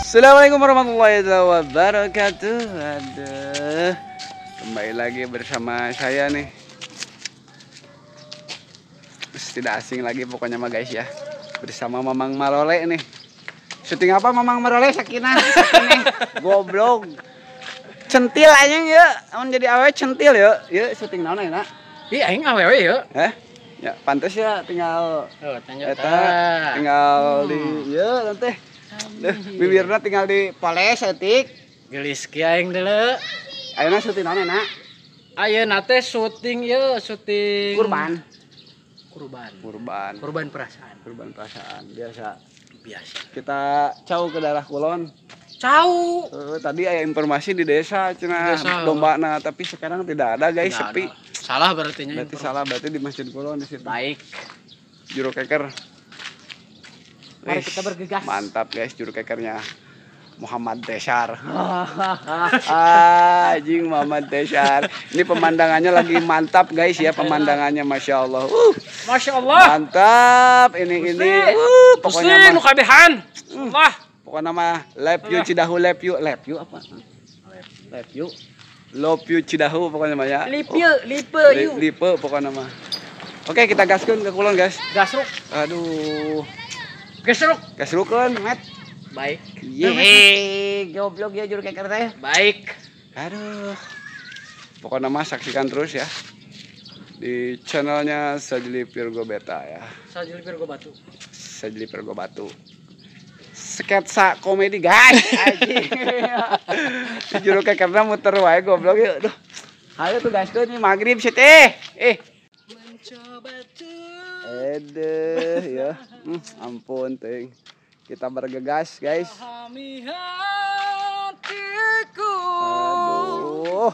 Assalamualaikum warahmatullahi wabarakatuh. Aduh, kembali lagi bersama saya nih. Tidak asing lagi pokoknya mah guys ya. Bersama Mamang Marole nih. Syuting apa Mamang Marole? Sakinah, sakinah. Goblok. Centil anjing ya. Amun jadi awewe centil ya. Ya syuting naon ayeuna? Ih aing awewe ya. Heh? Ya pantes ya tinggal eta tinggal di ieu nanti. Bibirna tinggal di poles etik. Gelis ki aing deuleu. Ayeuna syuting naon ayeuna? Ayeuna teh syuting ieu, syuting kurban. Kurban. Kurban. Kurban perasaan. Kurban perasaan biasa. Biasa. Kita cau ke daerah kulon. Cau. Tadi ada informasi di desa cenah dombana, tapi sekarang tidak ada guys, tidak sepi. Ada. Salah berarti nya. Berarti salah, berarti di Masjid Kulon di situ. Baik. Juru keker. Mari kita bergegas. Mantap guys juru kekernya. Muhammad Teshar. Anjing Muhammad Teshar. Ini pemandangannya lagi mantap guys ya, pemandangannya Masya Allah. Masya Allah. Mantap ini ini. Pokoknya mah kabehan. Allah. Pokoknya mah love you Cidahu, love you, love you apa? Love you. Love you Cidahu pokoknya mah ya. Lipe, lipe you. Lipe pokoknya mah. Oke, kita gaskeun ke kulon guys. Gasruk. Aduh. Gasruk. Gasrukeun, Met. Baik. Yeay, goblok ya juru keker teh. Baik. Aduh. Pokoknya mah saksikan terus ya di channelnya Sajli Virgo Beta ya. Sajli Virgo Batu. Sajli Virgo Batu. Sketsa komedi guys. Anjing. Juru kekerna muter wae goblok ya. Aduh. Ayo tuh guys, ini maghrib sih teh. Mencoba tuh. Aduh ya. Ampun ting. Kita bergegas, guys. Hatiku. Aduh.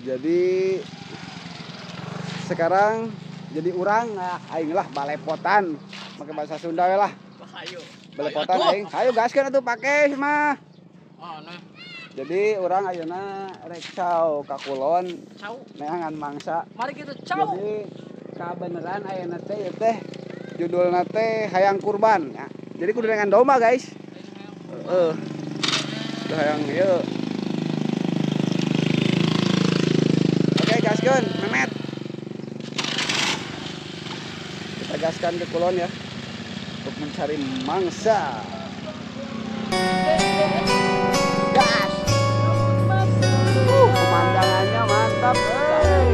Jadi sekarang jadi urang aing lah balepotan. Pakai bahasa Sunda we lah. Ayo. Balepotan aing. Ayo gaskeun atuh pake mah. Oh, nah. Jadi urang ayeuna rek cau ka kulon. Cau. Neangan mangsa. Mari kita cau. Jadi kabeneran ayeuna teh ieu teh judulna teh hayang kurban ya. Jadi kudu dengan domba guys. Heeh. Udah hayang ieu. Oke, gaskeun, Memet. Kita gaskan ke kulon ya untuk mencari mangsa. Gas. Pemandangannya mantap. Hey.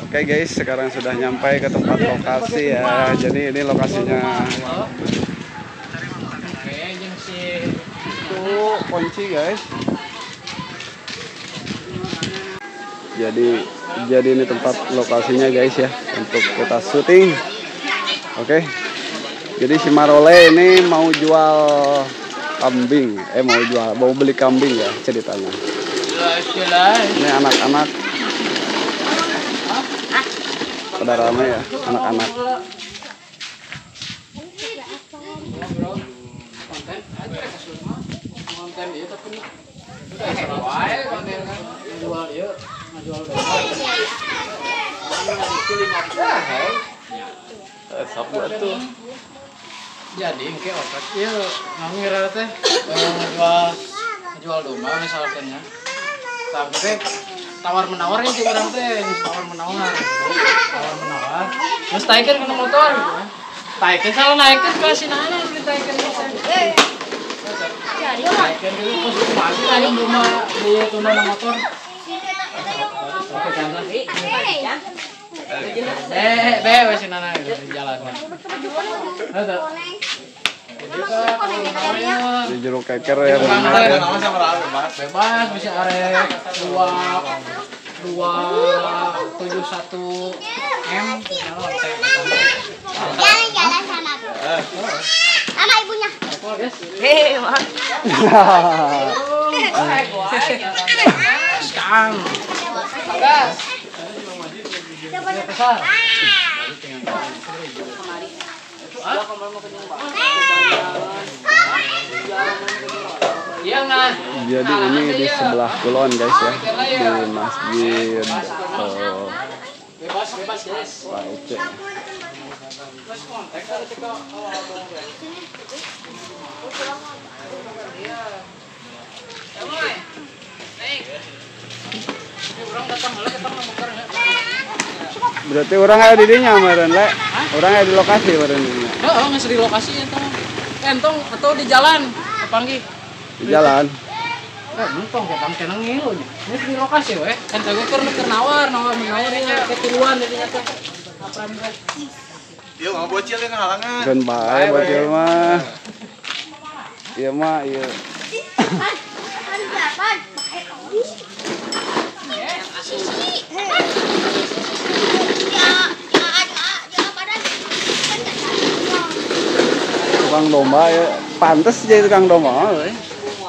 Oke guys, sekarang sudah nyampe ke tempat lokasi ya. Jadi ini lokasinya. Itu kunci guys. Jadi ini tempat lokasinya guys ya untuk kita syuting. Oke. Jadi si Marole ini mau jual kambing, mau beli kambing ya ceritanya. Ini anak-anak. Pada rame ya anak-anak. Jadi engke otak ieu ngira teh jual domba misalkan ya. Sampai tawar menawar ya urang teh, tawar menawar. Tawar menawar. Terus taikeun kana motor gitu kan. Taikeun salah naikeun ka sinana ditaikeun teh. Taikeun dulu terus kumaha sih aya domba di tunda motor. Oke, jangan. Be we sinana di jalan. Heuh. Di jeruk keker ya. Bebas bisa arek 2 2 7 1 M. Jalan-jalan sama. Sama ibunya. Hei, Mak. Sekarang. Gas. Jadi ini di sebelah kulon guys ya, di masjid bebas guys. Berarti orang ada di dinya meureun le. Orang ada di lokasi meureun dinya. Heeh, geus di lokasi entong. Entong atau di jalan kepanggih. Di jalan. Entong ketang kenang ngilu nya. Geus di lokasi we. Kan teh keur nawar, nawar menawar nya ketiluan dinya teh. Apran teh. Ieu mah bocil yang halangan. Keun bae bocil mah. Ieu mah ieu. Tukang domba ya, pantes jadi tukang domba euy.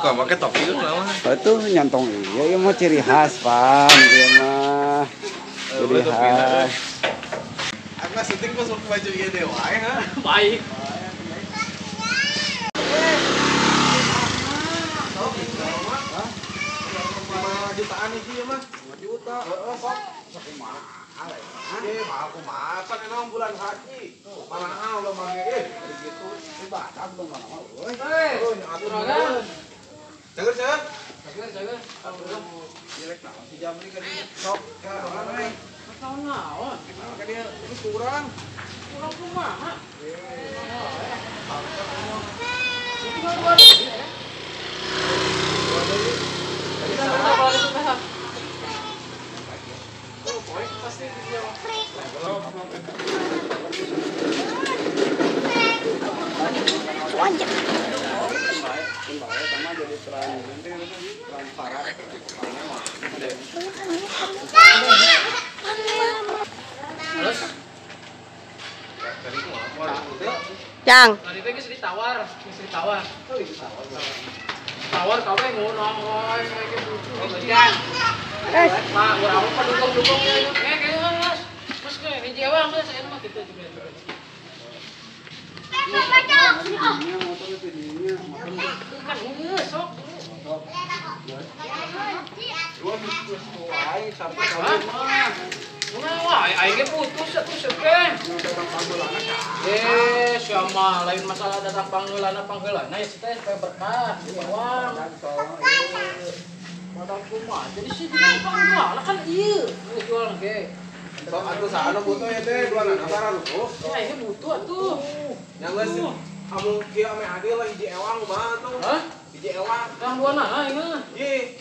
Kok make topi kenapa? Itu nyantong iya, ieu mah ciri khas, Pan. Ieu mah ciri khas. Aku mah syuting pas baju ieu deui wae ha. Baik. Jutaan hiji mah. 5 juta. Heeh, sok. Sakumaha? Eh, mahal kumaha pan emang bulan haji. Mahal lo mah ge. Gitu. Batak dong mana mah euy. Hei, aturan. Cager, cager. Cager, cager. Jelek naon si Jamri ka dieu. Sok, ka mana? Naon naon? Ka dieu terus kurang. Kurang kumaha? Cang. Tadi teh geus ditawar, geus ditawar. Tawar kabeh ngono wae kayak gitu. Cang. Pak, urang mah dukung-dukung ya. Geus. Terus ge hiji ewang geus aya mah kitu juga. Kan geus sok. Wah, aing ge putus atuh seukeun. Eh, siapa lain masalah datang panggeulana panggeulana ya teh supaya berkah di bawah. Modal kumaha? Jadi si jual panggeulana kan ieu jual ge. Sok atuh saha nu butuh ya teh dua nana bararutuh. Ya ini butuh atuh. Nya geus amun kieu ame adil lah hiji ewang kumaha atuh. Hah? Hiji ewang. Yang dua nana ieu. Ih.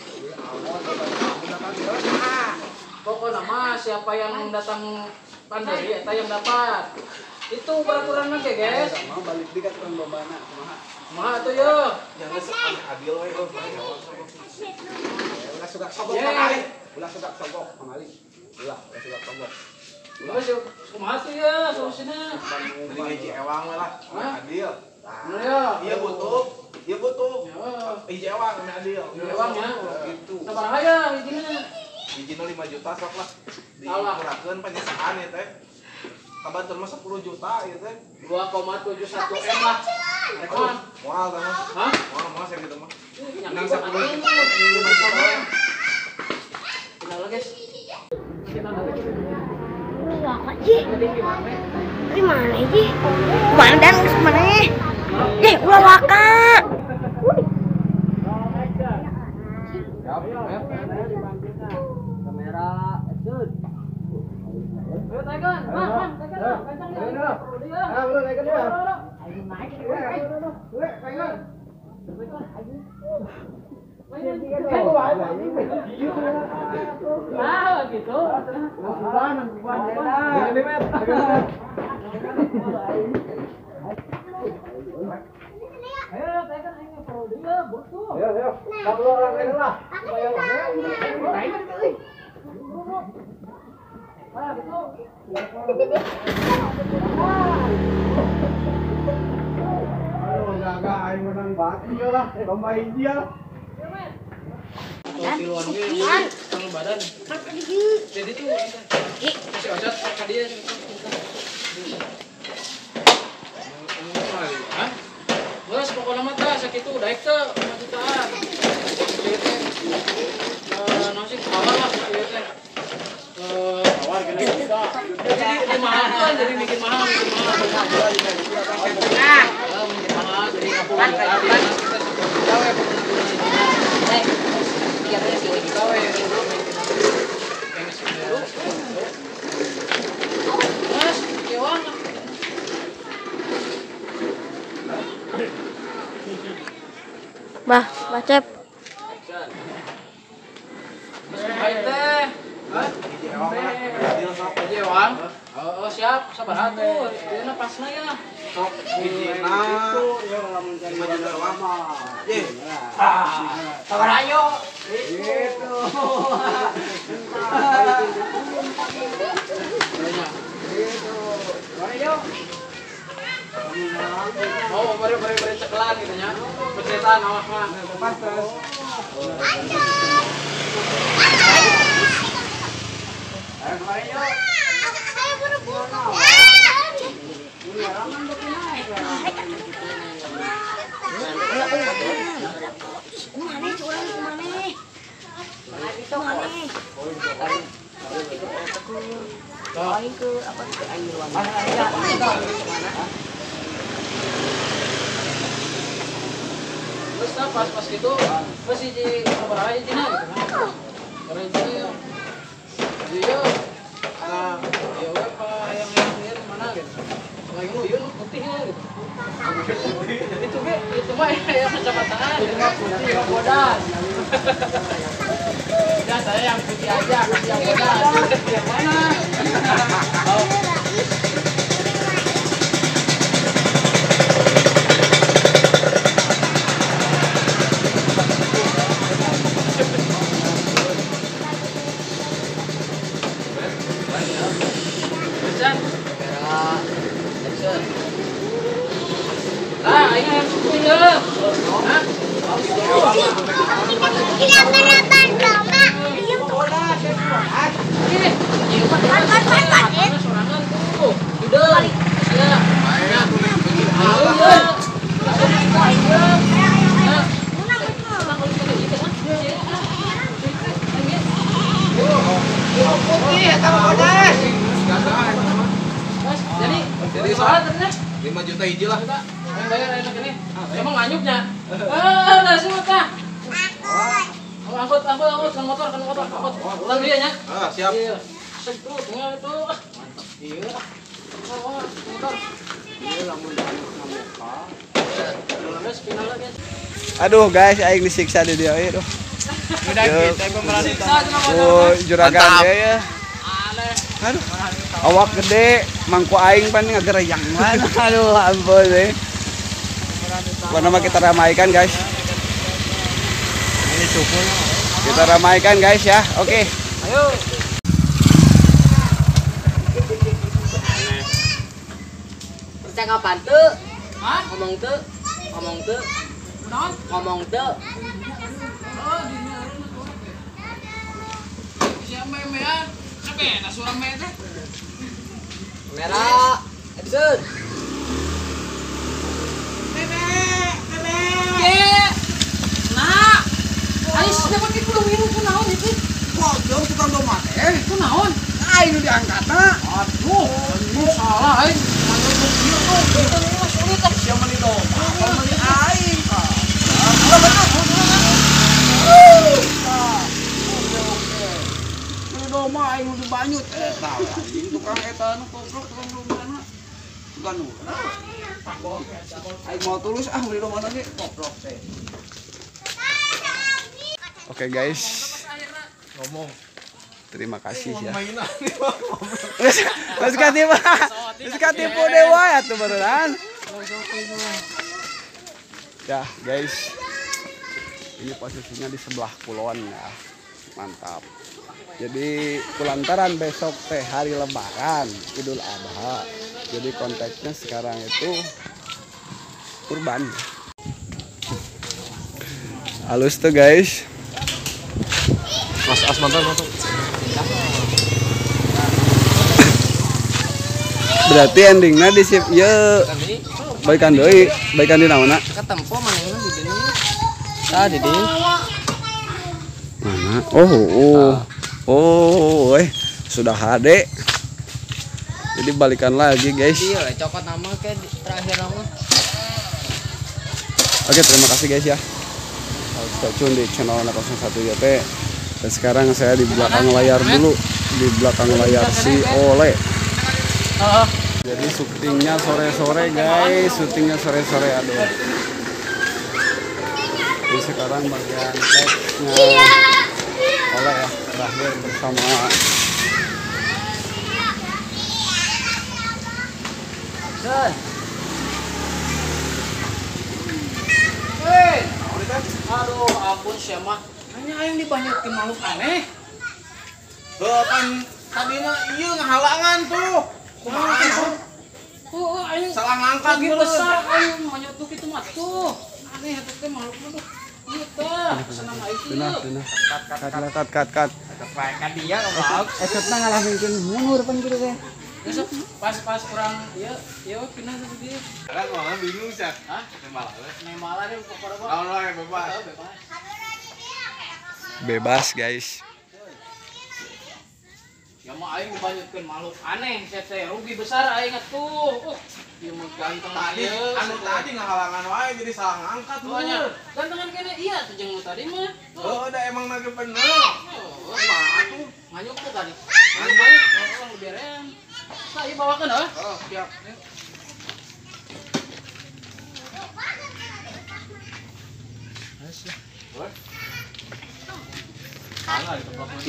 Pokoknya mah siapa yang datang pandai eta yang dapat. Itu peraturan mah guys. Sama balik di ka tukang dombana kumaha. Kumaha atuh ye? Jangan ame adil we euy. Ulah suka sogok pamali. Ulah suka sogok pamali. Ulah suka sogok. Ulah kumaha tuh ya solusina? Mending hiji ewang we lah, adil. Bener ya? Iya butuh. Iya butuh. Hiji ewang ame adil. Hiji ewang ya. Gitu. Sabaraha ya hijina? Hijina 5 juta sok lah. Dikurangkeun penyesaan ya teh. Kabar mah 10 juta ieu teh. 2,71 M lah. Rekon. Moal tah mah. Hah? Moal moal sakitu mah. Menang 10 juta. Kenal guys. Di mana sih? Mana dan mana? Eh, ulah waka. Kamera action. Ayo Taikan, man, Taikan, kencang ya. Ah, bro, Taikan ya. Ayo naik. Taikan. Ah, gitu. Ayo, Taikan, ayo perlu dia, butuh. Ayo, ayo. Kamu orang lain lah. Ah, gitu. Aduh, enggak aing menang banget ieu lah. Lomba hiji ya. Tiluan ge sama badan. Jadi tuh si Ocat ka dia. Hah? Geus pokona mah tah sakitu daek teu 5 jutaan. Ieu teh naon sih tawar lah ieu teh. Tawar gini juta. Jadi mahal jadi bikin mahal, bikin mahal. Nah, bikin mahal jadi 50 juta. Kita 10 juta we pokona. Mas, kewang. Bah, Bacep. Mas, baik teh. Hah? Hiji ewang. Oh, siap, sabar atuh. Ieu pasna ya. Sok hijina. 5 juta ewang. Ye. Sabar ayo. Gitu. Gitu. Ayo. Oh, bari ceklan gitu nya. Pencetan awak mah. Pantes. Ayo kemarin yuk. Ayo buru-buru. Kumane curang kumane. Kumane. Aing ke apa ke aing ruang. Terus nah, pas gitu, terus hiji sabaraha hijina gitu kan. Sabaraha hijina yuk. Hiji yuk. Nah, ya we pa hayang hayang mana gitu. Lagi nu ieu nu putih ya gitu. Itu ge itu mah ya kacamataan. Itu mah putih mah bodas. Ya saya yang putih aja, yang bodas. Yang mana? Oh. Nah, ini yang putih ya. Hah? Jadi 5 juta hiji lah. Bayar enak ini. Emang nganyuknya. Nah, sih mah. Angkut, angkut, kan motor, angkut. Ulang dia nya. Ah, siap. Iya. Itu, tengah itu. Mantap. Iya. Oh, motor. Iya, lamun ngamuka. Guys. Aduh, guys, aing disiksa di dia aduh. Udah kita pemeran Oh, juragan dia ya. Aduh. Awak gede, mangku aing pan ngagereyang mana. Aduh, ampun deh. Pokoknya mah kita ramaikan, guys. Ini syukur. Kita ramaikan, guys ya. Oke. Ayo. Percakapan tuh. Hah? Ngomong tuh. Ngomong tuh. Naon? Ngomong tuh. Oh, di siapa ya? Siapa ya? Suara me teh. Kamera. Action. Bebe, bebe. Nah. Ayo dapat ki kudu ngilu kunaon itu? Goblok tukang domba teh. Kunaon? Aing nu diangkatna. Aduh, salah aing. Manut ieu tuh, kita mah sulit ah. Sia meuli domba, meuli aing. Meuli domba aing nu dibanyut eta anjing tukang eta nu goblok tukang dombana. Bukan nu. Aing mau tulus ah meuli domba lagi goblok teh. Oke guys. Ngomong. Terima kasih ya. Geus katipu. Geus katipu dewa ya tuh beneran. Ya guys. Ini posisinya di sebelah kulon ya. Mantap. Jadi kulantaran besok teh hari Lebaran Idul Adha. Jadi konteksnya sekarang itu kurban. Halus tuh guys. Mas as mantap mantap. Berarti endingnya di sip ye. Baikan deui, baikan di naonna? Ketempo manehna di dieu. Tah di dieu. Mana? Oh, oh. Oh, sudah HD. Jadi balikan lagi, guys. Iya, cokot nama ke terakhir nama. Oke, terima kasih guys ya. Stay tune di channel 01 YT. Dan sekarang saya di belakang layar dulu, di belakang layar si Ole. Jadi syutingnya sore-sore guys, syutingnya sore-sore aduh. Jadi sekarang bagian teksnya Ole ya, terakhir bersama Aduh, ampun siapa? Hanya aing dibanyutkeun makhluk aneh. Heuh kan tadi mah ieu ngahalangan tuh. Kumaha tuh? Heuh aing salah ngangkat lagi besar aing manyut tuh kitu mah tuh. Aneh atuh teh makhluk mah tuh. Ieu tah, senang aing ieu. Cut cut cut. Kan dia goblok. Esotna ngalamingkeun mundur pan kitu teh. Besok pas kurang ieu ieu pindah ke dieu. Kan malah bingung sih. Hah? Nemalah. Nemalah deh pokoknya. Naon wae bebas. Bebas. Bebas guys. Ya mah aing dibanyutkeun makhluk aneh, saya rugi besar aing atuh. Ieu mah ganteng tadi, anu tadi ngahalangan wae jadi salah ngangkat mah. Gantengan kene iya tuh jeung nu tadi mah. Heuh, da emang nage bener. Heuh, mah atuh nganyuk tuh tadi. Nganyuk, heuh berean. Tah ieu bawakeun heuh. Oh, siap.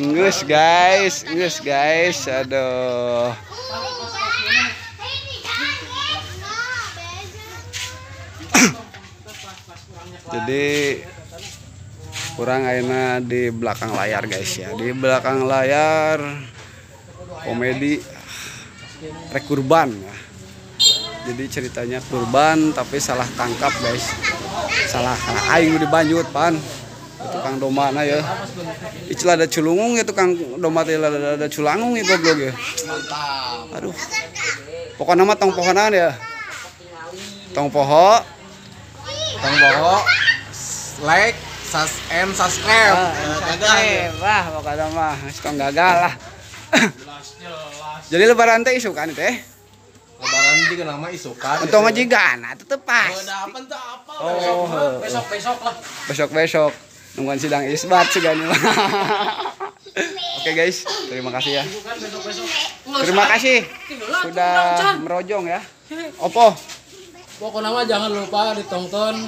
Ngus guys, ngus guys, aduh. Jadi kurang ayeuna di belakang layar guys ya, di belakang layar komedi rek kurban ya. Jadi ceritanya kurban tapi salah tangkap guys, salah aing dibanyut pan. Tukang domba na ya. Istilah ada culungung ya tukang domba teh ada culangung ya goblok ya. Mantap. Aduh. Pokoknya mah tong pohonan ya. Tong poho. Tong poho. Like, and subscribe. Gagal. Wah, pokoknya mah tong gagal lah. Jadi lebaran teh isukan teh. Lebaran juga nama isukan. Untung aja gana tetep pas. Oh, besok-besok lah. Besok-besok. Nungguan sidang isbat sih gani. Oke guys, terima kasih ya. Terima kasih sudah merojong ya. Opo. Pokoknya mah jangan lupa ditonton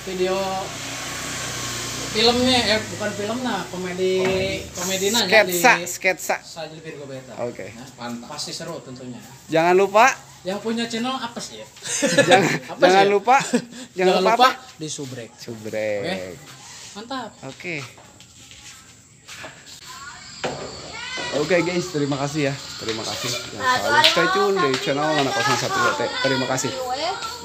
video filmnya, bukan film nah, komedi komedinya sketsa, sketsa. Sajil Virgo Beta. Oke. Nah, pasti seru tentunya. Jangan lupa yang punya channel apa sih ya? Jangan, jangan ya? Lupa, jangan lupa apa? Di subrek. Subrek. Oke. Mantap. Oke. Oke guys, terima kasih ya. Terima kasih. Yang selalu stay tune di channel Nana 01 YT. Terima kasih.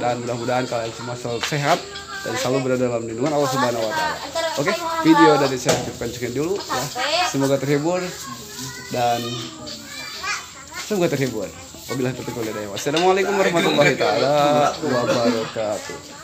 Dan mudah-mudahan kalian semua selalu sehat dan selalu berada dalam lindungan Allah Subhanahu wa taala. Oke, video dari saya cukupkan sekian dulu ya. Semoga terhibur dan Semoga terhibur. Wabillahi taufiq wal hidayah. Wassalamualaikum warahmatullahi taala wabarakatuh.